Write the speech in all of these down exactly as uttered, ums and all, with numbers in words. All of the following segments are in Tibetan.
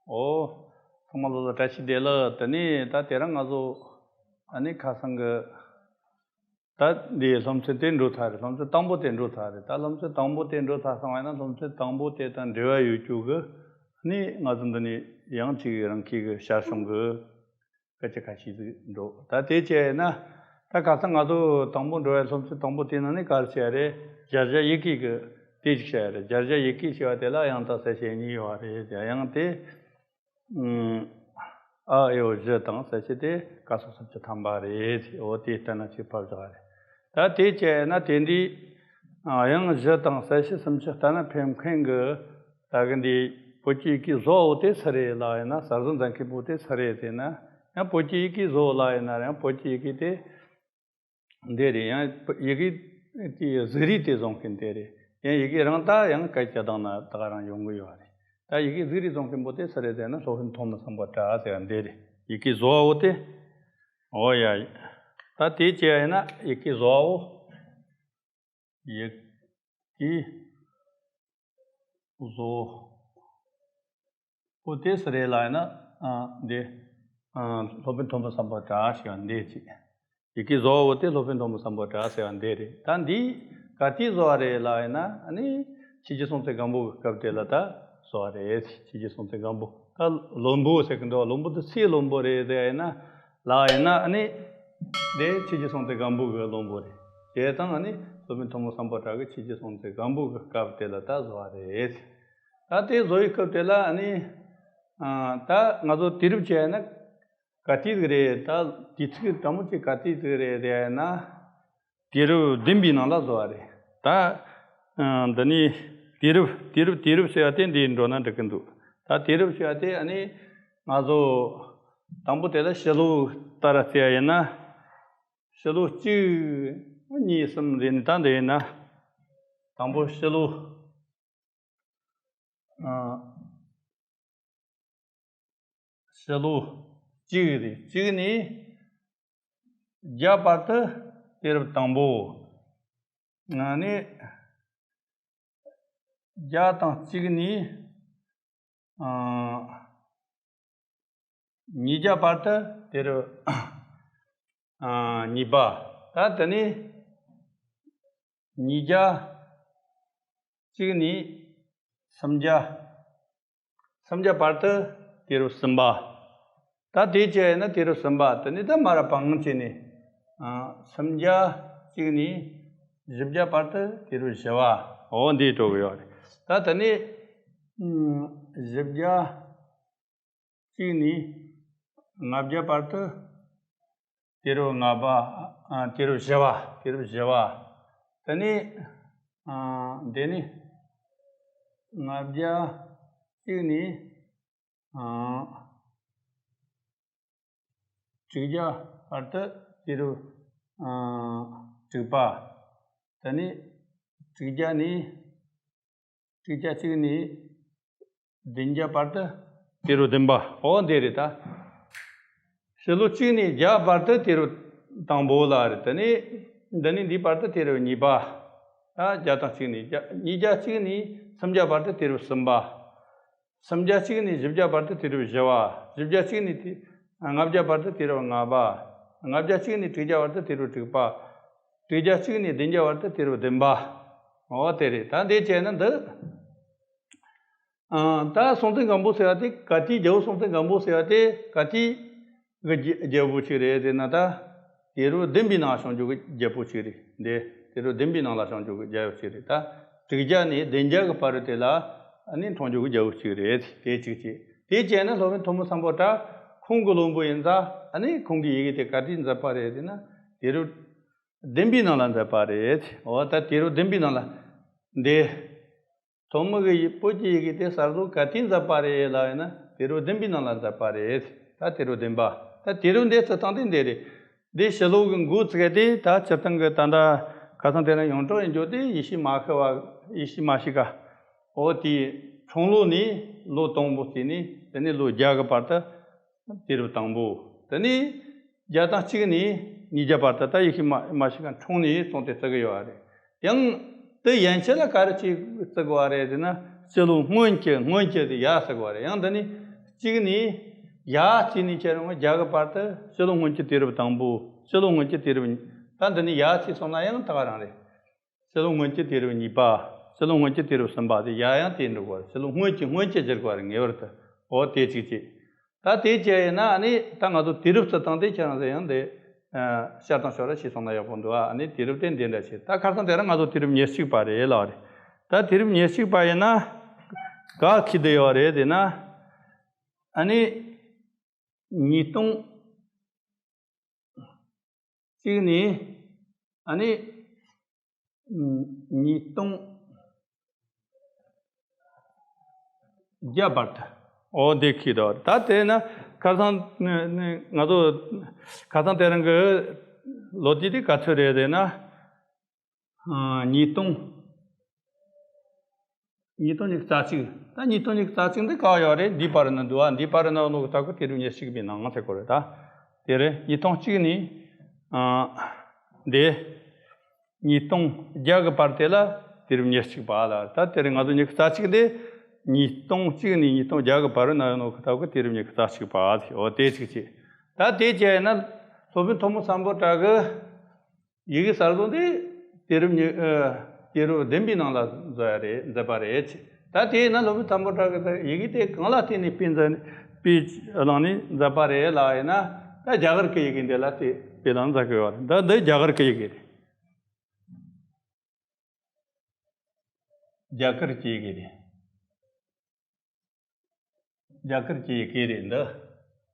ཨོ། ཚང་མ་ལོ་ལ་བཀྲ་ཤིས་བདེ་ལེགས། དེ་ནས་ད་དེ་རིང་ང་ཚོ་ཨ་ནི་ཁ་སང་གི་ད་འདིའི་སློབ་ཚན་དེ་འགྲོ་ཚར་རེད། སློབ་ཚན་དང་པོ་དེ་འགྲོ་ཚར་རེད། ད་སློབ་ཚན་དང་པོ་དེ་འགྲོ་ཚར་སོང་བ་ཡིན་ན། སློབ་ཚན་དང་པོ་དེ་དང་འབྲེལ་བ་ཡོད་རྒྱུ་གི་ཨ་ནི་ང་ཚོ་འདི་ནས་ཡང་གཅིག་རང་ཁྱེད་ཀྱི་ཞར་བྱུང་གི་སྐད་ཆ་ཁ་ཤས་ཟིག་འགྲོ། ད་དེ་བྱས་ན། ད་ཁ་སང་ང་ཚོ་དང་པོ་འགྲོ་བའི་སློབ་ཚན་དང་པོ་དེ་ནང་ནས་ག་རེ་བྱས་རེད། སྦྱར་བྱ་ཡི་གེ་གི་དེ་ཅིག་བྱས་རེད། སྦྱར་བྱ་ཡི་གེ་ཞེས་པ་དེ་ལ་དབྱངས་དང་གསལ་བྱེད་གཉིས་ཡོད་རེད། དབྱངས་དེ་ཨ་ཨེ་ཨོ་བཞི་དང་གསལ་བྱེད་དེ་ཀ་སོགས་སུམ་ཅུ་ཐམ་པ་རེད། འོ་དེ་ལྟར་ན་ཅིག་ཕབ་བཞག་རེད། ད་དེ་བྱས་ན་དེ་འདྲའི་དབྱངས་བཞི་དང་གསལ་བྱེད་སུམ་ཅུ་ལྟར་ན་ཕེབས་མཁན་གྱི། ད་གི་འདི་བོད་ཀྱི་ཡི་གེ་བཟོ་བོ་དེ་སུ་རེད་ལབ་ཡིན་ན། གསར་བཟོ་མཛད་མཁན་པོ་དེ་སུ་རེད་ཟེར་ན། ཡང་བོད་ཀྱི་ཡི་གེ་བཟོ་བོ་ལབ་ཡིན་ན་ཡང་བོད་ཀྱི་ཡི་གེ་དེ་འདི་རེད། ཡང་ཡི་གེ་དེའི་གཟུགས་རིས་དེ་བཟོ་མཁན་དེ་རེད། ཡང་ཡི་གེ་རང་ད་ཡང་སྐད་ཆ་བཏང་ན་ད་ག་རང་ཡོང་གི་ཡོད་རེད། ད་ཡི་གེ་གཟུགས་རིས་བཟོ་མཁན་པོ་དེ་སུ་རེད་ཟེར་ན། སློབ་དཔོན་ཐོན་མི་སམ་བྷོ་ཊ་ཟེར་བ་འདི་རེད། ཡི་གེ་བཟོ་བོ་དེ། འོ་ཡ། ད་དེ་བྱས་ཡིན་ན་ཡི་གེ་བཟོ་བོ། ཡི་གེ་བཟོ་བོ་དེ་སུ་རེད་ལབ་ཡིན་ན། ཨ་འདི་ཨ་སློབ་དཔོན་ཐོན་མི་སམ་བྷོ་ཊ་ཞེས་པ་འདི་ཅིག་ཡི་གེ་བཟོ་བོ་དེ་སློབ་དཔོན་ཐོན་མི་སམ་བྷོ་ཊ་ཟེར་བ་འདི་རེད། ད་འདི་ག་དུས་བཟོ་བ་རེད་ལབ་ཡིན་ན། ཨ་ནི་ཆོས་རྒྱལ་སྲོང་བཙན་སྒམ་པོ་གི་སྐབས་དེ་ལ་ད་བཟོ་བ་རེད། ཆོས་རྒྱལ་སྲོང་བཙན་སྒམ་པོ། ད་བློན་པོ་ཟེར་གི་འདུག་བློན་པོ་དེ་སུའི་བློན་པོ་རེད་ཟེར་ཡིན་ན། ལབ་ཡིན་ན་ཨ་ནི་དེ་ཆོས་རྒྱལ་སྲོང་བཙན་སྒམ་པོ་གི་བློན་པོ་རེད། བྱས་ཙང་ཨ་ནི་སློབ་དཔོན་ཐོན་མི་སམ་བྷོ་ཊ་གི་ཆོས་རྒྱལ་སྲོང་བཙན་སྒམ་པོ་གི་སྐབས་དེ་ལ་ད་བཟོ་བ་རེད། ད་དེ་བཟོ་བའི་སྐབས་དེ་ལ་ཨ་ནི་ཨ་ད་ང་ཚོ་དུས་རབས་བྱས་ན་ག་དུས་ཟིག་རེད། ད་དུས་ཚིགས་དྲང་མོ་ཅིག་ག་དུས་ཟིག་རེད་ཟེར་ན། དུས་རབས་བདུན་པའི་ནང་ལ་བཟོ་བ་རེད། ད་ཨ་འདི་ནས་དུས་རབས་དུས་རབས་དུས་རབས་ཟེར་བ་དེ་འདི་འགྲོ་ན་འགྲིག་གི་འདུག་ད་དུས་རབས་ཟེར་བ་དེ་ཨ་ནི་ང་ཚོ་དང་པོ་དེ་ལ་ཕྱི་ལོ་ལྟར་བརྩི་བ་ཡིན་ན། ཕྱི་ལོ་གཅིག་གཉིས་གསུམ་རེད། ནི་ད་འདི་ཡིན་ན་དང་པོ་ཕྱི་ལོ། ཨ་ཕྱི་ལོ་གཅིག་རེད། གཅིག་ནས་བརྒྱ་བར་དུ་དུས་རབས་དང་པོ། ཨ་ནི་བརྒྱ་དང་གཅིག་ནས་ཨ་ཉིས་བརྒྱ་བར་དུ་དུས་རབས་ཨ་གཉིས་པ། ད་དེ་ནས་ཉིས་བརྒྱ་གཅིག་ནས་སུམ་བརྒྱ། སུམ་བརྒྱ་བར་དུ་དུས་རབས་གསུམ་པ། ད་དེ་བྱས་ན་དུས་རབས་གསུམ་པ། དེ་ནས་ད་མར་བང་བྱས་ནས་ཨ་སུམ་བརྒྱ་གཅིག་ནས་བཞི་བརྒྱ་བར་དུ་དུས་རབས་བཞི་པ། འོ་འདི་འགྲོ་གི་ཡོད་རེད། ད་དེ་ནས་ཨ་བཞི་བརྒྱ་གཅིག་ནས་ལྔ་བརྒྱ་བར་དུ་དུས་རབས་ལྔ་པ། ཨ་དུས་རབས་བཞི་པ། དུས་རབས་བཞི་པ། དེ་ནས་ཨ་འདི་ནས་ལྔ་བརྒྱ་གཅིག་ནས་ཨ་དྲུག་བརྒྱ་བར་དུ་དུས་རབས་ཨ་དྲུག་པ། དེ་ནས་དྲུག་བརྒྱ་ནས་དྲུག་བརྒྱ་གཅིག་ནས་བདུན་བརྒྱ་བར་དུ་དུས་རབས་བདུན་པ། འོ་འདི་རེད་ད། ཕྱི་ལོ་གཅིག་ནས་བརྒྱ་བར་དུ་དུས་རབས་དང་པོ་ལ་རེད། དེ་ནས་འདི་ནས་འདི་བར་དུ་དུས་རབས་གཉིས་པ། ད་བརྒྱ་དང་གཅིག་ནས་བརྒྱ། ཉིས་བརྒྱ་གཅིག་ནས་སུམ་བརྒྱ་བར་དུ་དུས་རབས་གསུམ་པ། སུམ་བརྒྱ་གཅིག་ནས་བཞི་བརྒྱ་བར་དུ་དུས་རབས་བཞི་པ། བཞི་བརྒྱ་གཅིག་ནས་དུས་ལྔ་བརྒྱ་བར་དུ་དུས་རབས་ལྔ་པ། ལྔ་བརྒྱ་གཅིག་ནས་དྲུག་བརྒྱ་བར་དུ་དུས་རབས་དྲུག་པ། དྲུག་བརྒྱ་གཅིག་ནས་བདུན་བརྒྱ་བར་དུ་དུས་རབས་བདུན་པ། འོ་དེ་རེད། ད་འདི་བྱས་ན་འདི། ཨ་ད་སྲོང་བཙན་སྒམ་པོ་ཟེར་བ་དེ་ག་དུས། རྒྱལ་པོ་སྲོང་བཙན་སྒམ་པོ་ཟེར་བ་དེ་ག་དུས་གི་རྒྱལ་རྒྱལ་པོ་ཅིག་རེད་ཟེར་ན། ད་དུས་རབས་བདུན་པའི་ནང་བྱུང་རྒྱུ་གི་རྒྱལ་པོ་ཅིག་རེད། འདི་དུས་རབས་བདུན་པའི་ནང་ལ་བྱུང་རྒྱུ་གི་རྒྱལ་པོ་ཅིག་རེད། ད་དྲུག་བརྒྱ་ནས་བདུན་བརྒྱ་གི་བར་དུ་དེ་ལ་ཨ་ནི་འཁྲུངས་རྒྱུ་གི་རྒྱལ་པོ་ཅིག་རེད། དེ་གཅིག་བྱས། དེ་བྱས་ན་སློབ་དཔོན་ཐོན་མི་སམ་བྷོ་ཊ་ཁོང་གི་བློན་པོ་ཡིན་ཙང་། ཨ་ནི་ཁོང་གིས་ཡི་གེ་དེ་ག་དུས་མཛད་པ་རེད་ཟེར་ན། དུས་རབས་བདུན་པའི་ནང་ལ་མཛད་པ་རེད། འོ་ད་དུས་རབས་བདུན་པའི་ནང་ལ་འདི། ཐོན་མི་གི་ཡི་བོད་ཀྱི་ཡི་གེ་དེ་གསར་བཟོ་ག་དུས་མཛད་པ་རེད་ལབ་ཡིན་ན། དུས་རབས་བདུན་པའི་ནང་ལ་མཛད་པ་རེད། ད་དུས་རབས་བདུན་པ། ད་དུས་རབས་འདི་བརྩི་སྟངས་དེ་འདི་རེད། འདི་ཕྱི་ལོ་གི་འགོ་བཙུགས་ཏེ། ད་སྤྱིར་བཏང་གི་ད་ལྟ་ཁ་སང་དེ་རིང་ཡོངས་གྲགས་ཡིན་རྒྱུ་དེ་ཡེ་ཤུ་མ་ཤི་བ། ཡེ་ཤུ་མ་ཤི་ཀ། འོ་དེའི་འཁྲུངས་ལོ་ནས་ལོ་དང་པོ་བརྩིས་ནས་དེ་ནས་ལོ་བརྒྱ་གི་བར་དུ་དུས་རབས་དང་པོ། དེ་ནས་བརྒྱ་དང་གཅིག་ནས་ཉིས་བརྒྱ་བར་དུ་ད་ཡེ་ཤུ་མ་མ་ཤི་ཀ་འཁྲུངས་ནས་བཟུང་སྟེ་བརྩི་གི་ཡོད་རེད། ཡང་དེ་ཡན་ཆད་ལ་ག་རེ་བྱས་བརྩི་དགོས་པ་རེད་ཟེར་ན། སྤྱི་ལོ་སྔོན་གྱི། སྔོན་གྱི་དེ་ཡར་བརྩི་དགོས་པ་རེད། ཡང་འདི་ནས་ གཅིག་ནས་ཡ་གཅིག་ནས་ཁྱེར་ཡོང་བརྒྱ་གི་བར་དུ་སྤྱི་ལོ་སྔོན་གྱི་དུས་རབས་དང་པོ། སྤྱི་ལོ་སྔོན་གྱི་དུས་རབས་གཉིས། ད་འདི་ནས་ཡ་གཅིག་སོང་ན་ཡང་ད་ག་རང་རེད། སྤྱི་ལོ་སྔོན་གྱི་དུས་རབས་གཉིས་པ། སྤྱི་ལོ་སྔོན་གྱི་དུས་རབས་གསུམ་པ་དེ་ཡ་ཡང་དེ་འགྲོ་དགོས་རེད། སྤྱི་ལོ་སྔོན་གྱི་སྔོན་གྱི་བསྒྱུར་དགོས་རེད། ངེས་པར་དུ། འོ་དེ་གཅིག་བྱས། ད་དེ་བྱས་ཡིན་ན་ཨ་ནི་ད་ང་ཚོ་དུས་རབས་སུ་བཏང་སྟེ་ཁྱེད་རང་ཚོ་ཡང་དེ་ཨ་བསྐྱར་དང་ཞོར་ར་ཤེས་སོང་ན་ཡག་པོ་འདུག་ཨ་ནི་དུས་རབས་དེ་འདི་འདྲ་བྱས། ད་ཁ་སང་དེ་རིང་ང་ཚོ་དུས་རབས་ཉེར་གཅིག་པ་རེད་ལབ་རེད། ད་དུས་རབས་ཉེར་གཅིག་པ་ཡིན་ན་ག་ཁི་དེ་ཡོད་རེད། དེ་ན་ཨ་ནི་ཉིས་སྟོང་གཅིག་ནས་ཨ་ནི་ཉིས་སྟོང་བརྒྱད་བར་དུ། འོ་འདི་ཁི་དོ། ད་དེ་ན་ཁ་སང་ནི་ནི་ང་ཚོ་ཁ་སང་དེ་རིང་གི་ལོ་དུས་དེ་ག་ཚོད་རེད་ཟེར་ན། ཨ་ཉིས་སྟོང་། ཉིས་སྟོང་ཉི་ཤུ་རྩ་གཅིག་ད་ཉིས་སྟོང་ཉི་ཤུ་རྩ་གཅིག་འདི་ག་ཡོད་རེད། འདི་བར་ན་འདུག་ཨ། འདི་བར་ན་ནོ་ད་གོ་དུས་རབས་ཉེར་གཅིག་པའི་ནང་ཟེར་གོ་རེད། ད་དེ་རེད། ཉིས་སྟོང་གཅིག་ནས་ཨ་འདི་ཉིས་སྟོང་བརྒྱད་གི་བར་དེ་ལ་དུས་རབས་ཉེར་གཅིག་པ་ལ། ད་དེ་རེད། ང་ཚོ་ཉི་ཤུ་རྩ་གཅིག་འདི་ཉིས་སྟོང་གཅིག་ནས་ཉིས་སྟོང་བརྒྱད་གི་བར་ན་ཡོད་ནོ་ད་གོ་དུས་རབས་ཉི་ཤུ་རྩ་གཅིག་པ་ཟེར། འོ་དེ་གཅིག་བྱས། ད་དེ་བྱས་ན་སློབ་དཔོན་ཐོན་མི་སམ་བྷོ་ཊ་གི་ཡི་གེ་གསར་བཟོ་དེ་དུས་རབས་ཉི་ཨ་དུས་རབས་བདུན་པའི་ནང་ལ་བཟོ་ཡ་རེད། མཛད་པ་རེད། ད་དེས་ན་སློབ་དཔོན་སམ་བྷོ་ཊ་གི་ཡི་གེ་དེ་གང་ལ་བརྟེན་ནས་སྤེལ་མཛད་སྤེལ་བླངས་ནས་མཛད་པ་རེད་ལབ་ཡིན་ན། ད་རྒྱ་གར་གྱི་ཡི་གེ་འདི་ལ་དེ་སྤེལ་བླངས་མཛད་གི་ཡོད་རེད། ད་འདི་རྒྱ་གར་གྱི་ཡི་གེ་རེད། རྒྱ་གར་གྱི་ཡི་གེ་རེད། རྒྱ་གར་གྱི་ཡི་གེ་རེད་འདི།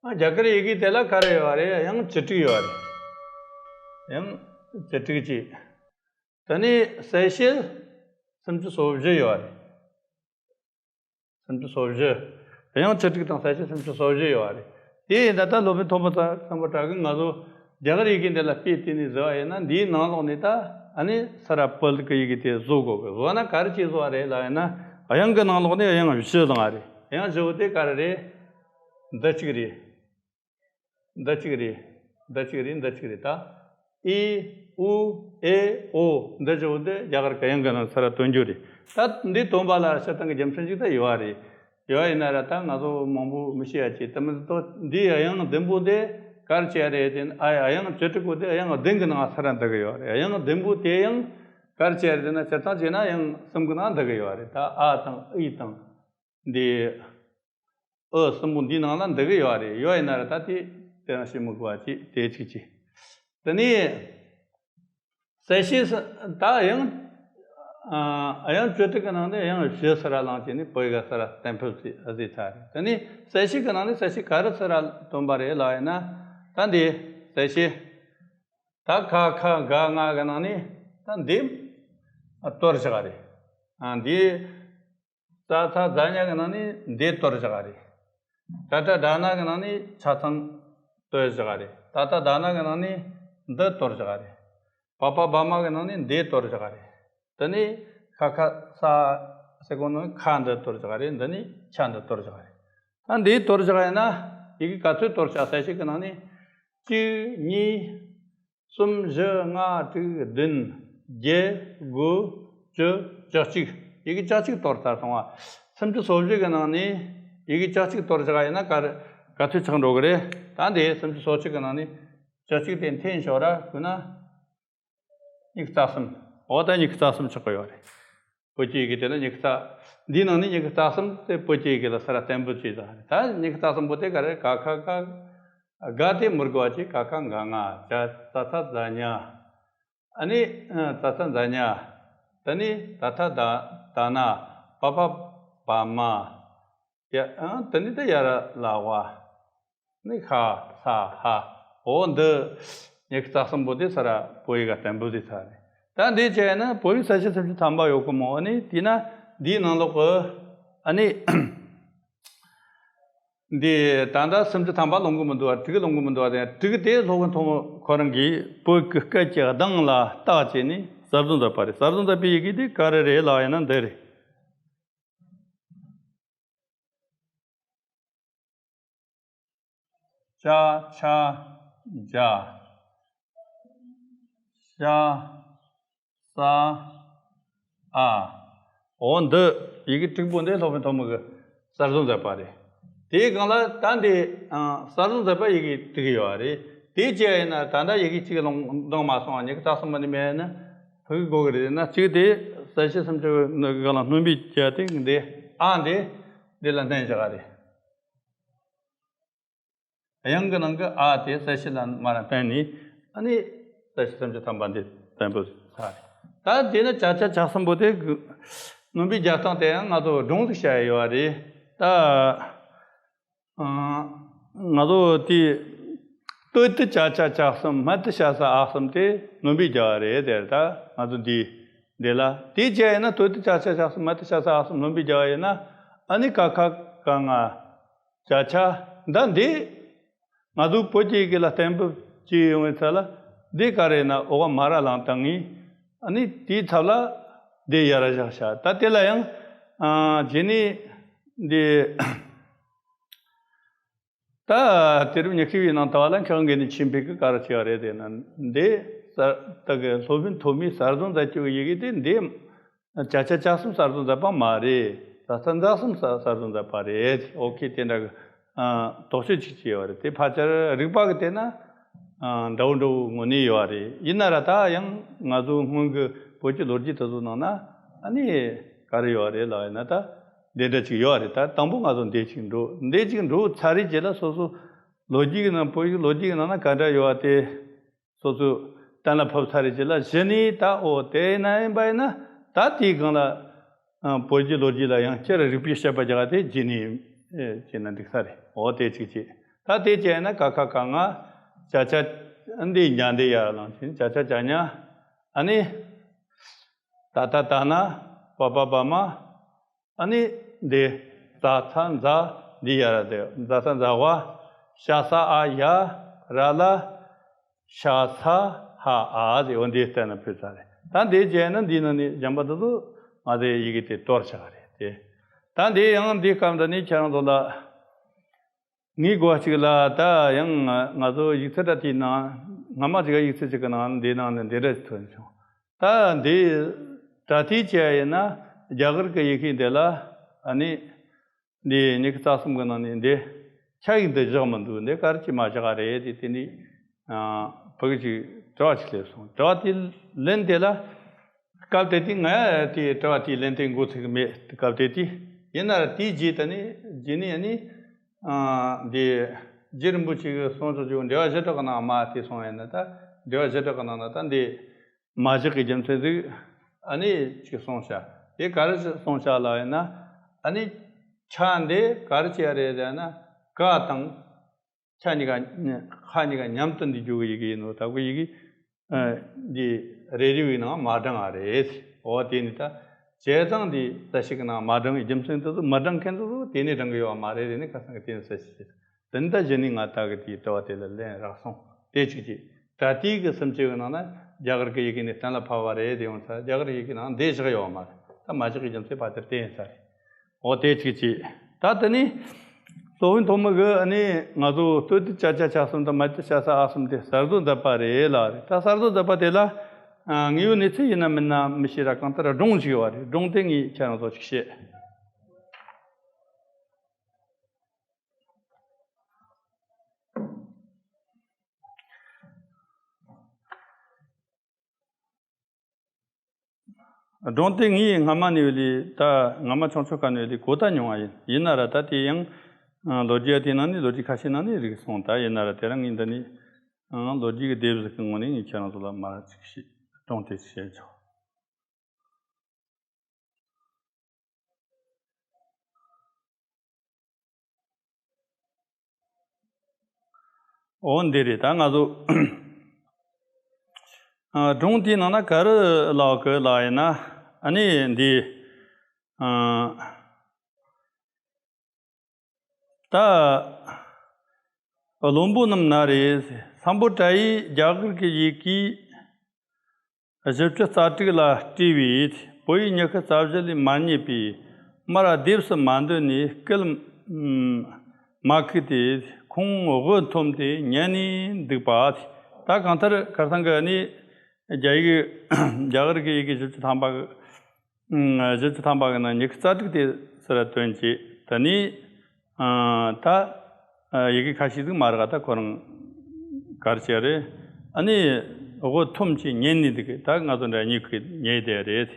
ཨ་རྒྱ་གར་ཡི་གེ་དེ་ལ་ག་རེ་ཡོད་རེད། དབྱངས་བཅུ་དྲུག་ཡོད་རེད། དབྱངས་བཅུ་དྲུག་ཅིག་དེ་ནས་གསལ་བྱེད་སུམ་ཅུ་སོ་བཞི་ཡོད་རེད། སུམ་ཅུ་སོ་བཞི། དབྱངས་བཅུ་དྲུག་དང་གསལ་བྱེད་སུམ་ཅུ་སོ་བཞི་ཡོད་རེད། དེ་ཡིན་ད་ལྟ་སློབ་དཔོན་ཐོན་མི་སམ་བྷོ་ཊ་གིས་ང་ཚོ་རྒྱ་གར་ཡི་གེ་འདི་ལ་དཔེ་བལྟས་ནས་བཟོས་པ་ཡིན་ན། འདིའི་ནང་ལོགས་ནས་ད་ཨ་ནི་ས་ར་བོད་ཀྱི་ཡི་གེ་དེ་བཟོ་དགོས་གི། བཟོ་ན་ག་རེ་བྱས་བཟོ་བ་རེད་ལབ་ཡིན་ན། དབྱངས་ཀྱི་ནང་ལོགས་ནས་དབྱངས་བཞི་བླངས་པ་རེད། དབྱངས་བཞི་བོ་དེ་ག་རེ་རེད། འདི་གཅིག་རེད། འདི་གཅིག་རེད། འདི་གཅིག་རེད། འདི་གཅིག་རེད། ད་ཨི་ཨུ་ཨེ་ཨོ་འདི་བཞི་བོ་འདི་རྒྱ་གར་གྱི་དབྱངས་ཀྱི་ནང་ས་ར་བཏོན་རྒྱུ་རེད། ད་འདི་བཏོན་པ་ལ་སྤྱིར་བཏང་གི་རྒྱུ་མཚན་ཅིག་ད་ཡོད་རེད། ཡོད་ཡིན་ན་ར་ད་ང་ཚོ་མང་པོ་མི་ཤེས་ཡ་ཅིག་དེ་མིན་ད་འདིའི་དབྱངས་བདུན་པོ་དེ་ག་རེ་བྱས་རེད་དེ། ཨ་དབྱངས་བཅུ་དྲུག་པོ་དེ་དབྱངས་བདུན་གྱི་ནང་ས་ར་འདུ་གི་ཡོད་རེད། དབྱངས་བདུན་པོ་དེ་ཡང་ག་རེ་བྱས་རེད་དེ་ན། སྤྱིར་བཏང་བྱས་ན་དབྱངས་གསུམ་གྱི་ནང་འདུ་གི་ཡོད་རེད། ད་ཨ་དང་ཨི་དང་འདི་ཨོ་གསུམ་པོ་འདིའི་ནང་ལ་འདུ་གི་ཡོད་རེད། ཡོད་ཡིན་ན་ར་ད་དེ་དེ་རང་ཤེས་མི་དགོས་པ་ཅིག་དེ་གཅིག་བྱས། དེ་ནས་གསལ་བྱེད་ས་ད་དབྱངས་ཨ་དབྱངས་བཅུ་དྲུག་གི་ནང་ནས་དབྱངས་བཞི་ས་ར་བླངས་བྱས་ནས་བོད་ཡིག་ག་ས་ར་གཏན་འབེབས་བྱས་བཟོས་ཚར་རེད། དེ་ནས་གསལ་བྱེད་ཀྱི་ནང་ནས་གསལ་བྱེད་ག་རེ་ས་ར་བཏོན་པ་རེད་ལབ་ཡིན་ན། ད་འདི་གསལ་བྱེད་ད་ཁ་ཁ་ག་ང་གི་ནང་ནས་ད་འདི་ཨ་དོར་བཞག་རེད། ཨ་འདི་ཙ་ཚ་ཛ་ཉ་གི་ནང་ནས་འདི་དོར་བཞག་རེད། ཏ་ཏ་ད་ན་གི་ནང་ནས་ཆ་ཚང་དོར་བཞག་རེད། ད་ད་ད་ན་གི་ནང་ནས་འདི་དོར་བཞག་རེད། པ་པ་བ་མ་གི་ནང་ནས་འདི་དོར་བཞག་རེད། དེ་ནས་ཁ་ཁ་ས་ཟེར་གོ་ནོ་ཁ་འདི་དོར་བཞག་རེད། འདི་ནས་ཆ་འདི་དོར་བཞག་རེད། ད་འདི་དོར་བཞག་ཡིན་ན་ཡི་གེ་ག་ཚོད་དོར་བཞག་གསལ་བྱེད་གི་ནང་ནས་གཅིག་གཉིས། གསུམ། བཞི། ལྔ། དྲུག་བདུན། བརྒྱད། དགུ། བཅུ། བཅུ་གཅིག་ཡི་གེ་བཅུ་གཅིག་དོར་ཚར་སོང་བ། སུམ་ཅུ་སོ་བཞི་གི་ནང་ནས་ཡི་གེ་བཅུ་གཅིག་དོར་བཞག་ཡིན་ན་ག་རེ་ག་ཚོད་ཆགས་འགྲོ་གི་རེད། ད་འདི་སུམ་ཅུ་སོ་གཅིག་གི་ནང་ནས་བཅུ་གཅིག་དེ་འཐེན་ཤོག་ར་དགོས་ན། ཉི་ཤུ་རྩ་གསུམ། འོ་ད་ཉི་ཤུ་རྩ་གསུམ་ཆགས་ཀྱི་ཡོད་རེད། བོད་ཀྱི་ཡི་གེ་དེ་ལ་ཉི་ཤུ་རྩ། འདིའི་ནང་ནས་ཉི་ཤུ་རྩ་གསུམ་དེ་བོད་ཀྱི་ཡི་གེ་ལ་ས་ར་བརྟན་པོ་བྱས་བཞག་རེད། ད་ཉི་ཤུ་རྩ་གསུམ་པོ་དེ་ག་རེ། ཀ་ཁ་ག། ག་དེ་མི་དགོས་པ་ཅིག་ཀ་ཁ་ག་ང་། ཙ་ཚ་ཛ་ཉ། ཨ་ནི་ཙ་ཚ་ཛ་ཉ། དེ་ནས་ད་ཐ་ད་ད་ན། པ་པ་བ་མ། ཡ་ཨ་དེ་ནས་ད་ཡ་ར་ལ་བ། ནི་ཤ་ས་ཧ། འོ་འདི་ཉི་ཤུ་རྩ་གསུམ་པོ་དེ་ས་ར་བོད་ཡིག་ག་བརྟན་པོ་བྱས་ཚར་རེད། ད་འདི་བྱས་ན་བོད་ཡིག་གསལ་བྱེད་སུམ་ཅུ་ཐམ་པ་ཡོད་གི་མོ། ཨ་ནི་དེས་ན་འདིའི་ནང་ལོགས་གི་ཨ་ནི་འདི་ད་ལྟ་སུམ་ཅུ་ཐམ་པ་ལོངས་གི་མི་འདུག་བ། དྲུག་ལོངས་གི་མི་འདུག་བ། དེ་དྲུག་དེ་སློབ་དཔོན་ཐོན་མི་ཁོ་རང་གིས་བོད་ཀྱི་སྐད་ཀྱི་གདངས་ལ་བརྟག་བྱས་ནས་གསར་བཟོ་མཛད་པ་རེད། གསར་བཟོ་མཛད་པའི་ཡི་གེ་དེ་ག་རེ་རེད་ལབ་ཡིན་ན་འདི་རེད། ཅ་ཆ་ཇ། ཤ་ས་ཨ། འོ་འདི་ཡི་གེ་དྲུག་པོ་འདི་སློབ་དཔོན་ཐོན་མི་གིས་གསར་བཟོ་མཛད་པ་རེད། དེའི་སྒང་ལ་ད་འདི་ཨ་གསར་བཟོ་མཛད་པ་ཡི་གེ་བྲིས་ཡོད་རེད། དེ་བྱས་ཡིན་ན་ད་ལྟ་ཡི་གེ་གཅིག་ལོང་འདང་མ་སོང་བ་ཉི་ཤུ་རྩ་གསུམ་པ་ནས་མེད་ན་ཕུད་དགོས་ཀྱི་རེད་ན། གཅིག་དེ་གསལ་བྱེད་སུམ་ཅུ་ནི་སྒང་ལ་སྣོན་པའི་བྱ་དེ་འདི་ཨ་འདི་འདི་ལ་བསྟན་བཞག་རེད། དབྱངས་ཀྱི་ནང་གི་ཨ་དེ་གསལ་བྱེད་ལ་མར་བསྟན་ནས་ཨ་ནི་གསལ་བྱེད་སུམ་ཅུ་ཐམ་པ་འདི་བསྟན་པོ་ཚར་རེད། ད་དེ་ནི་བྱ་ཆ་ཆགས་གསུམ་པོ་དེ་གི་སྣོན་པའི་རྒྱག་སྟངས་དེ་ཡང་ང་ཚོ་སྒྲུང་ཟིག་བཤད་ཡོད་རེད། ད་ཨ་ང་ཚོ་དེ་སྟོད་དུ་བྱ་ཆ་ཆགས་གསུམ། སྨད་དུ་བྱ་ས་ཨ་གསུམ་དེ་སྣོན་པའི་རྒྱག་རེད། དེ་ད་ང་ཚོ་འདི་འདི་ལ་དེ་བྱས་ཡིན་ན་སྟོད་དུ་བྱ་ཆ་ཆགས་གསུམ། སྨད་དུ་བྱ་ས་ཨ་གསུམ་སྣོན་པའི་རྒྱག་ཡིན་ན་ཨ་ནི་ཀ་ཁ་ག་ང་བྱ་ཆ་འདི་འདི་ང་ཚོ་བོད་ཀྱི་ཡི་གེ་ལ་གཏན་འབེབས་བྱས་ཡོང་བའི་ཚད་ལ་འདི་ག་རེ་ན་འོག་མ་ར་ལངས་བཏང་ངས་ཨ་ནི་དེའི་ཚབ་ལ་འདི་ཡར་བཞག་བྱ། ད་དེ་ལ་ཡང་ཨ་རྗེས་ནས་འདི་ད་དེ་རིང་ཉི་ཤུ་བའི་ནང་ད་བ་ལ་འཁྱག་འགན་ནས་ཆེན་པོའི་གི་ག་རེ་བྱས་པ་རེད་དེ་ན་འདི་གསར་ད་གི་སློབ་དཔོན་ཐོན་མིས་གསར་བཟོ་མཛད་རྒྱུ་གི་ཡི་གེ་དེ་འདི། བྱ་ཆ་ཆགས་གསུམ་གསར་བཟོ་མཛད་པ་མ་རེད། བྱ་ས་འཛག་གསུམ་གསར་བཟོ་མཛད་པ་རེད། ཨོ་ཁེ། དེ་འདྲ་གི་ཨ་དོགས་གཅོད་ཅིག་བྱས་པ་རེད། དེ་ཕལ་ཆེར་རིག་པ་གི་དེ་ན་ཨ་འདྲ་བོ་འདྲ་བོ་དངོས་གནས་ཡོད་རེད། ཡིན་ན་ར་ད་ཡང་ང་ཚོ་སྔོན་གི་བོད་ཀྱི་ལོ་རྒྱུས་དེ་ཚོ་ནང་ན་ཨ་ནི་ག་རེ་ཡོད་རེད་ལབ་ཡིན་ན་ད་འདི་འདྲ་ཅིག་ཡོད་རེད། ད་དང་པོ་ང་ཚོ་འདི་ཅིག་འགྲོ། འདི་ཅིག་འགྲོ་ཚར་རེད་རྗེས་ལ་སོ་སོ་ལོ་རྒྱུས་ཀྱི་ནང་བོད་ཀྱི་ལོ་རྒྱུས་ཀྱི་ནང་ན་ག་འདྲ་ཡོད་པ་དེ། སོ་སོས་གཏན་ལ་ཕབ་ཚར་རེད་ཅེས་ལ་གཞི་ནས་ད་ཨོ་དེ་ན་ཡིན་པ་ཡིན་ན་ད་དེའི་སྒང་ལ་ཨ་བོད་ཀྱི་ལོ་རྒྱུས་ལ་ཡང་སྤྱིར་རིག་པའི་དཔྱད་པ་རྒྱག་དེ་རྗེས་ནས་ཨེ་བྱས་ན་འགྲིག་ས་རེད། ཨོ་དེ་གཅིག་བྱས། ད་དེ་བྱས་ན་ཀ་ཁ་ག་ང་བྱ་ཆ་འདི་ཉ་འདི་ཡར་ལངས་ཕྱིན། བྱ་ཆ་བྱ་ཉ། ཨ་ནི་ད་ད་ད་ན་བ་བ་བ་མ། ཨ་ནི་འདི་ཛ་ཚ་འཛ་འདི་ཡ་ར་དེ་ཛ་ཚ་འཛ་བ། ཤ་ས་ཨ་ཡ་ར་ལ་ཤ་ཚ་ཧ་ཨ་ཟེར། འོ་འདི་བལྟས་ན་ཕུལ་ཚར་རེད། ད་འདི་བྱས་ན་འདི་ནང་ནས་གཞན་པ་དེ་ཚོ་ང་ཚོའི་ཡི་གེ་དེ་གཏོར་བཞག་རེད་དེ། ད་འདི་ཡང་འདི་སྐབས་འདི་ནས་ཁྱེད་རང་ཚོ་ལ་ངའི་གོ་བ་གཅིག་ལ་ད་ཡང་ང་ང་ཚོ་ཡིག་ཚད་དྲ་ཐིག་ནང་སྔ་མ་གཅིག་ག་ཡིག་ཚད་གཅིག་གི་ནང་འདི་ནང་ནས་འདི་འདྲ་ཞིག་ཐོན་བྱུང་། ད་འདི་དྲ་ཐིག་བྱས་ཡིན་ན་རྒྱ་གར་གྱི་ཡི་གེ་འདི་ལ་ཨ་ནི་འདི་ཉི་ཤུ་རྩ་གསུམ་གི་ནང་ནས་འདི་ཆ་ཡིག་འདི་བཞག་མི་འདུག་འདི་ག་རེ་བྱས་མ་བཞག་ག་རེད་དེ། དེ་ནི་ཨ་ཕ་གི་ཅིག་དྲི་བ་ཅིག་སླེབས་སོང་། དྲི་བ་དེ་ལན་དེ་ལ་སྐབས་དེ་དུས་ང་དེ་དྲི་བ་དེའི་ལན་དེ་འགོ་ཚུགས་ཀྱི་མེད། སྐབས་དེ་དུས་ཡིན་ན་ར་དེའི་རྗེས་ད་ནི་རྗེས་ནས་ཨ་ནི་ཨ་འདི་རྗེ་རིན་པོ་ཆེ་གི་གསུང་ཆོས་ཀྱི་འགྲེལ་པ་བཞི་སྦྲགས་ཀྱི་ནང་མ་དེ་སོང་ཡིན་ན་ད་འགྲེལ་པ་བཞི་སྦྲགས་ཀྱི་ནང་ན་ད་འདི་མ་བཞག་གི་རྒྱུ་མཚན་ཟིག་ཨ་ནི་ཅིག་གསུངས་བཞག་དེ་ག་རེ་གསུངས་བཞག་ལ་ཡིན་ན་ཨ་ནི་ཆ་འདི་ག་རེ་བྱས་རེད་ཟེར་ན་ག་དང་ཆ་གཉིས་ཀ་ཁ་གཉིས་ཀ་མཉམ་དུ་འདི་རྒྱུ་གི་ཡི་གེ་ཡིན་ནོ། ད་གི་ཡི་གེ་འདི་རེ་རེ་བའི་ནང་མ་བགྲང་བ་རེད། འོ་དེ་ནི་ད་བྱས་ཙང་འདི་རྩ་ཤེ་གི་ནང་མ་བགྲང་བའི་རྒྱུ་མཚན་དེ་ཚོ་མ་བགྲང་མཁན་ཚོ་དེ་ནི་བགྲང་གི་ཡོད་མ་རེད། དེ་ནི་ཁ་སང་གི་དེ་ནི་རྩ་ཤེ་བྱེད། དེ་ནི་ད་གཞི་ནས་ང་ད་གི་དེའི་དྲི་བ་དེ་ལ་ལན་རག་སོང་། དེ་གཅིག་གཅིག་དྲ་ཐིག་གི་སུམ་ཅུ་གི་ནང་ན་རྒྱ་གར་གི་ཡི་གེ་ནས་གཏན་ལ་ཕབ་པ་རེད། དེ་ཡོང་ཚ་རྒྱ་གར་ཡི་གེ་ནང་འདི་བཞག་ཡོད་མ་རེད། ད་མ་བཞག་གི་རྒྱུ་མཚན་ཕལ་ཆེར་དེ་ཡིན་ས་རེད། འོ་དེ་གཅིག་གཅིག་ད་དེ་ནི་སློབ་དཔོན་ཐོན་མི་གི་ཨ་ནི་ང་ཚོ་སྟོད་དུ་ཅ་ཆ་ཆ་གསུམ་དང་སྨད་དུ་ཤ་ས་ཨ་གསུམ་དེ་གསར་བཟོ་མཛད་པ་རེད་ལ་རེད། ད་གསར་བཟོ་མཛད་པ་དེ་ལ་ཨ་དངོས་ཡོད་གནས་ཚུལ་ཡིན་ན་མིན་ན་མི་ཤེས་ར། གང་ལྟར་སྒྲུང་ཞིག་ཡོད་རེད། སྒྲུང་དེ་ངས་ཁྱེད་རང་ཚོ་ཅིག་བཤད། སྒྲུང་དེ་ངས་སྔ་མ་ནས་ལས་ད་སྔ་མ་ཆུང་ཆུང་སྐབས་ནས་ལས་གོ་ད་མྱོང་བ་ཡིན། ཡིན་ན་ར་ད་དེ་ཡང་ཨ་ལོ་རྒྱུས་དེ་ནང་ནས་ལོ་རྒྱུས་ཁ་ཤས་ནང་ནས་རིག་སོང་། ད་ཡིན་ན་ར་དེ་རིང་ངས་འདི་ནས་ཨ་ལོ་རྒྱུས་ཀྱི་དེབ་ཟིག་གི་ངོས་ནས་ངས་ཁྱེད་རང་ཚོ་ལ་མར་ཅིག་བཤད། སྒྲུང་དེ་ཅིག་བཤད་ཆོག་འོ་འདི་རེད། ད་ང་ཚོ་ཨ་སྒྲུང་དེའི་ནང་ན་ག་རེ་ལབ་གི་ལབ་ཡིན་ན་ཨ་ནི་འདི་ཨ་ད་བློན་པོ་རྣམས་ན་རེ། སམ་བྷོ་ཊ་ཡིས་རྒྱ་གར་གྱི་ཡི་གེའི་བཞི་བཅུ་རྩ་དྲུག་ལ་སྤྲས་པའི་བོད་ཡིག་ཉི་ཤུ་རྩ་བཞི་ལས་མ་རྙེད་པས་མར་ལྡེབས་སུ་མ་འདོན་ནས་སྐད་མ་ཁུག་སྟེ་ཁོང་དབུ་འཐོམས་ཏེ་ཉན་ནས་འདུག་པ། ད་གང་ལྟར་ཁ་སང་གི་ནི་རྒྱ་ཡིག་རྒྱ་གར་གྱི་ཡི་གེ་བཞི་བཅུ་ཐམ་པ་གི་ཨང་བཞི་བཅུ་ཐམ་པ་གི་ནང་ཉི་ཤུ་རྩ་དྲུག་དེ་ཟེར་བ་དོན་བྱེད། ད་ནི་ ཨ། ད་ཡི་གེ་ཁ་ཤས་ཟིག་མ་རག་ད་ཁོ་རང་ག་རེ་བྱས་རེད། ཨ་ནི་དབུ་ཐོམ་གྱིས་ཉན་ནས་འདུག་གི། ད་ང་ཚོ་འདྲ་མྱི་གིས་ཉན་བསྡད་རེད།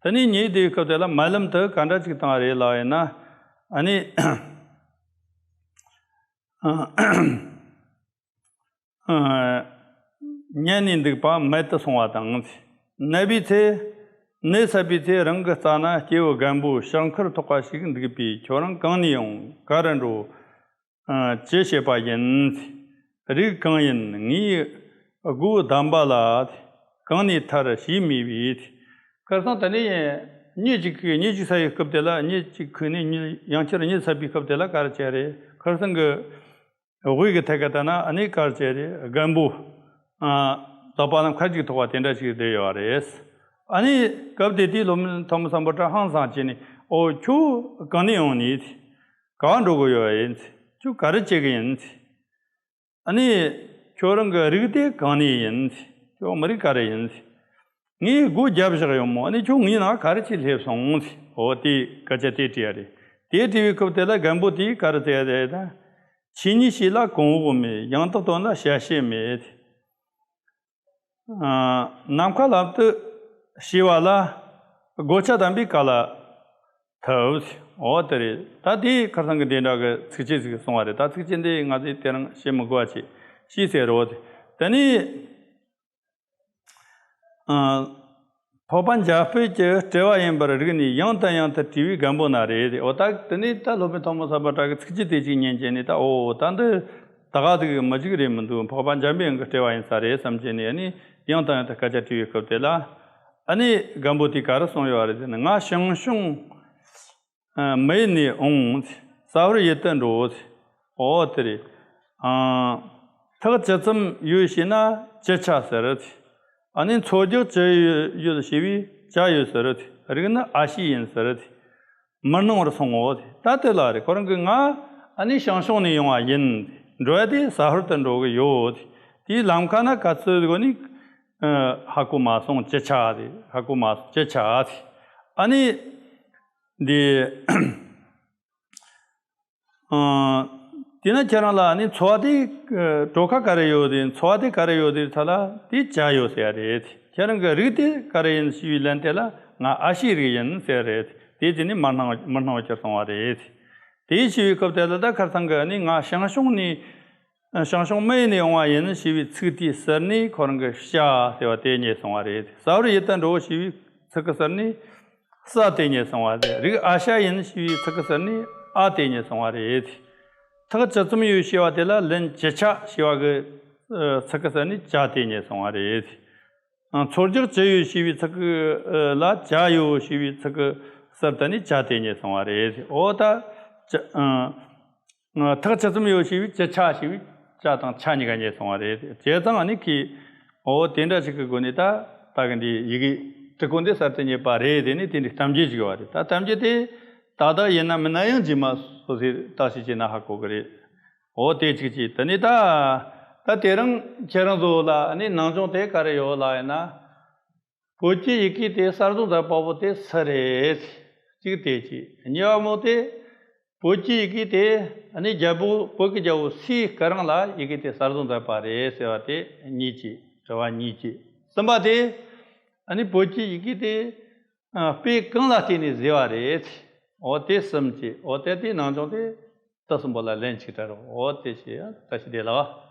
དེ་ནས་ཉན་བསྡད་སྐབས་དེ་ལ་མ་ལམ་དུ་ག་འདྲ་ཅིག་བཏང་རེད་ལབ་ཡིན་ན། ཨ་ནི། ཉན་ནས་འདུག་པ་མལ་དུ་སོང་བ་དང་། ནད་པའི་ཚེ། ནད་ཚབས་པའི་ཚེ་རང་གི་རྩ་ན་སྐྱེ་བོ་རྒན་པོ་ཕྱག་འཁར་ཐོགས་པ་ཞིག་འདུག་པས། ཁྱོད་རང་གང་ནས་ཡོང་། ག་རེ་འགྲོ། ཅི་བྱེད་པ་ཡིན། རིགས་གང་ཡིན། ངའི་སྒོ་བསྡམས་པ་ལ་གང་ནས་ཐར་ཞེས་སྨྲས་པས། ཁར་སང་དེ་ནས་མྱི་གཅིག་གིས་མྱི་གཅིག་ཟ་བའི་སྐབས་དེ་ལ། མྱི་གཅིག་ཁུག་ནས་མྱི་ཡང་བསྐྱར་མྱི་ཟ་བའི་སྐབས་དེ་ལ་ག་རེ་བྱས་རེད། ཁར་སང་གི་དབུས་ཀྱི་ཐད་ཀ་ལྟ་ན་ཨ་ནི་ག་རེ་བྱས་རེད། རྒན་པོ། ཨ། ལག་པ་ལ་མཁར་གཅིག་ཐོགས་པ་དེ་འདྲ་ཞིག་བསྡད་ཡོད་རེད། ཨ་ནི་སྐབས་དེ་དུས་སློབ་དཔོན་ཐོན་མི་སམ་བྷོ་ཊ་ཧང་སངས་བྱས་ནས། ཨོ། ཁྱོད་གང་ནས་ཡོང་ནི། ག་པར་འགྲོ་གི་ཡོད་ཡིན། ཁྱོད་ག་རེ་བྱེད་གི་ཡིན། ཨ་ནི་ཁྱོད་རང་གི་རིགས་དེ་གང་ནས་ཡིན། ཁྱོད་མི་རིགས་ག་རེ་ཡིན། ངས་སྒོ་བརྒྱབ་བཞག་ཡོད་མོ། ཨ་ནི་ཁྱོད་ངའི་ནང་ག་རེ་བྱས་སླེབས་སོང་། འོ། དེ་སྐད་ཆ་དེ་དྲིས་ཡ་རེད། དེ་དྲིས་པའི་སྐབས་དེ་ལ་རྒན་པོ་དེས་ག་རེ་ཟེར་ཡ་རེད་ད། ཆོས་ཉིད་བཤད་ལ་གོང་འོག་མེད། ཡང་དག་དོན་ལ་བྱ་བྱེད་མེད། ཨ། ནམ་མཁའ་ལམ་དུ་བྱེད་པ་ལ། གོ་ཆ་དམ་པའི་བཀའ་ལ་ཐུབ། འོ་དེ་རེད། ད་དེ་ཁར་སང་གི་དེ་འདྲ་གི་ཚིགས་བཅད་ཟིག་གསུངས་པ་རེད། ད་ཚིགས་བཅད་འདི་ང་ཚོས་དེ་རིང་བཤད་མི་དགོས་པ་བྱས། ཞེས་ཟེར་རོ། དེ་ནས། ཨ། འཕགས་པ་འཇམ་དཔལ་གྱི་སྤྲུལ་པ་ཡིན་པར་རིག་ནས་ཡང་དང་ཡང་དུ་དྲིས་པའི་རྒན་པོ་ན་རེ། འོ་ད་དེ་ནས་ད་སློབ་དཔོན་ཐོན་མི་སམ་བྷོ་ཊ་གི་ཚིགས་བཅད་དེ་གཅིག་ཉན་བྱས་ནས། ད་འོ་ད་འདི་ད་ག་ཟིག་མི་གཅིག་རེད་མི་འདུག་འཕགས་པ་འཇམ་དཔལ་གྱི་སྤྲུལ་པ་ཡིན་ས་རེད་བསམ་བྱས་ནས། ཨ་ནི་ཡང་དང་ཡང་དུ་སྐད་ཆ་དྲིས་པའི་སྐབས་དེ་ལ། ཨ་ནི་རྒན་པོ་དེས་ག་རེ་གསུངས་ཡོད་རེད་ཟེར་ན། ང་ཞང་ཞུང་། ཨ། མི་ཡུལ་ནས་འོང་། ས་ཧོར་ཡུལ་དུ་འགྲོ། འོ་དེ་རེད། ཨ། ཐག་ཇི་ཙམ་ཡོད་ཞེ་ན་ཇི་ཆ་ཟེར། ཨ་ནི་མཚོ་རྒྱགས་ཇི་ཡོད་ཞེས་པས་ཇ་ཡོད་ཟེར། རིགས་ནི་ཨ་ཤི་ཡིན་ཟེར། མི་སྣང་བར་སོང་ངོ་། ད་དེ་ལ་རེད། ཁོ་རང་གིས་ང་ཨ་ནི་ཞང་ཞུང་ནས་ཡོང་བ་ཡིན། འགྲོ་ཡ་དེ་ས་ཧོར་དུ་འགྲོ་གི་ཡོད། དེའི་ལམ་ཁ་ན་ག་ཚོད་སྒོ་ནས། ཨ། ཧ་གོ་མ་སོང་། ཇི་ཆ་དེ་ཧ་གོ་མ་སོང་། ཇི་ཆ་དེ། ཨ་ནི། འདི། ཨ། དེས་ན་ཁྱེད་རང་ལ་ནི་འཚོ་བ་དེ། ཨ། གྲོ་ཁ་ག་རེ་ཡོད་དེ། འཚོ་བ་དེ་ག་རེ་ཡོད་དེ་ཐ་ལ་དེ་ཇ་ཡོད་ཟེར་ཡ་རེད། ཁྱེད་རང་གི་རིགས་དེ་ག་རེ་ཡིན་ཞུས་པའི་ལན་དེ་ལ་ང་ཨ་ཤིའི་རིགས་ཡིན་ཟེར་རེད། དེ་དེ་ནི་མི་སྣང་མི་སྣང་བ་གྱུར་སོང་བ་རེད། དེ་ཞུས་པའི་སྐབས་དེ་ལ་ད་ཁར་སང་གི་ནི་ང་ཞང་ཞུང་ནས། ཞང་ཞུང་མི་ཡུལ་ནས་ཡོང་བ་ཡིན་ཞེས་པའི་ཚིག་དེའི་ཟུར་ནས་ཁོ་རང་གི་ཤ་ཟེར་བ་དེ་རྙེད་སོང་བ་རེད། ས་ཧོར་ཡུལ་དུ་འགྲོ་ཞེས་པའི་ཚིག་གི་ཟུར་ནས་ས་དེ་རྙེད་སོང་བ་རེད། རིགས་ཨ་ཤ་ཡིན་ཞེས་པའི་ཚིག་གི་ཟུར་ནས་ཨ་དེ་རྙེད་སོང་བ་རེད། ཐག་ཇི་ཙམ་ཡོད་ཞེས་པ་དེ་ལ་ལན་ཇི་ཆ་ཞེས་པ་གི་ཚིག་གི་ཟུར་ནས་ཇ་དེ་རྙེད་སོང་བ་རེད། མཚོ་རྒྱགས་ཇི་ཡོད་ཞེས་པའི་ཚིག་གི་ལ་ཇ་ཡོད་ཞེས་པའི་ཚིག་གི་ཟུར་དེ་ནས་ཇ་དེ་རྙེད་སོང་བ་རེད། འོ་ད་ཇ། ཨ། ཐག་ཇི་ཙམ་ཡོད་ཞེས་པའི་ཇི་ཆ་ཞེས་པའི་ཇ་དང་ཆ་གཉིས་ཀ་རྙེད་སོང་བ་རེད། བྱས་ཙང་ཨ་ནི་ཁོས། འོ་དེ་འདྲ་ཞིག་གི་སྒོ་ནས་ད་ད་གི་འདི་ཡི་གེ་སྤྲུལ་སྐུ་འདི་གསར་དུ་རྙེད་པ་རེད། དེ་ནས་དེ་འདྲའི་གཏམ་རྒྱུད་ཅིག་ཡོད་པ་རེད། ད་གཏམ་རྒྱུད་དེ་ཏག་ཏག་ཡིན་ན་མིན་ན་ཡང་རྗེས་མ་སོ་སོས་བརྟག་ཞིབ་བྱས་ན་ཧ་གོ་གི་རེད། འོ་དེ་གཅིག་བྱས། དེ་ནས་ད་ད་དེ་རིང་ཁྱེད་རང་ཚོ་ལ་ཨ་ནི་ནང་སྦྱོང་དེ་ག་རེ་ཡོད་ལབ་ཡིན་ན། བོད་ཀྱི་ཡི་གེ་དེ་གསར་བཟོ་མཛད་པ་པོ་དེ་སུ་རེད། གཅིག་དེ་གཅིག་གཉིས་པ་མོ་དེ། བོད་ཀྱི་ཡི་གེ་དེ་ཨ་ནི་རྒྱལ་པོ་བོད་ཀྱི་རྒྱལ་པོ་སུའི་སྐུ་རིང་ལ་ཡི་གེ་དེ་གསར་བཟོ་མཛད་པ་རེད་ཟེར་བ་དེ་གཉིས་གཅིག་དྲི་བ་གཉིས་གཅིག་གསུམ་པ་དེ། ཨ་ནི་བོད་ཀྱི་ཡི་གེ་དེ། ཨ། དཔེ་གང་ལ་བལྟས་ནས་བཟོས་པ་རེད། འོ་དེ་གསུམ་གཅིག་འོ་དེ་དེའི་ནང་སྦྱོང་དེ་ད་གསུམ་པོ་ལ་ལན་གཅིག་སྤྲད་རོགས། འོ་དེ་བྱས་ཡ་བཀྲ་ཤིས་བདེ་ལེགས།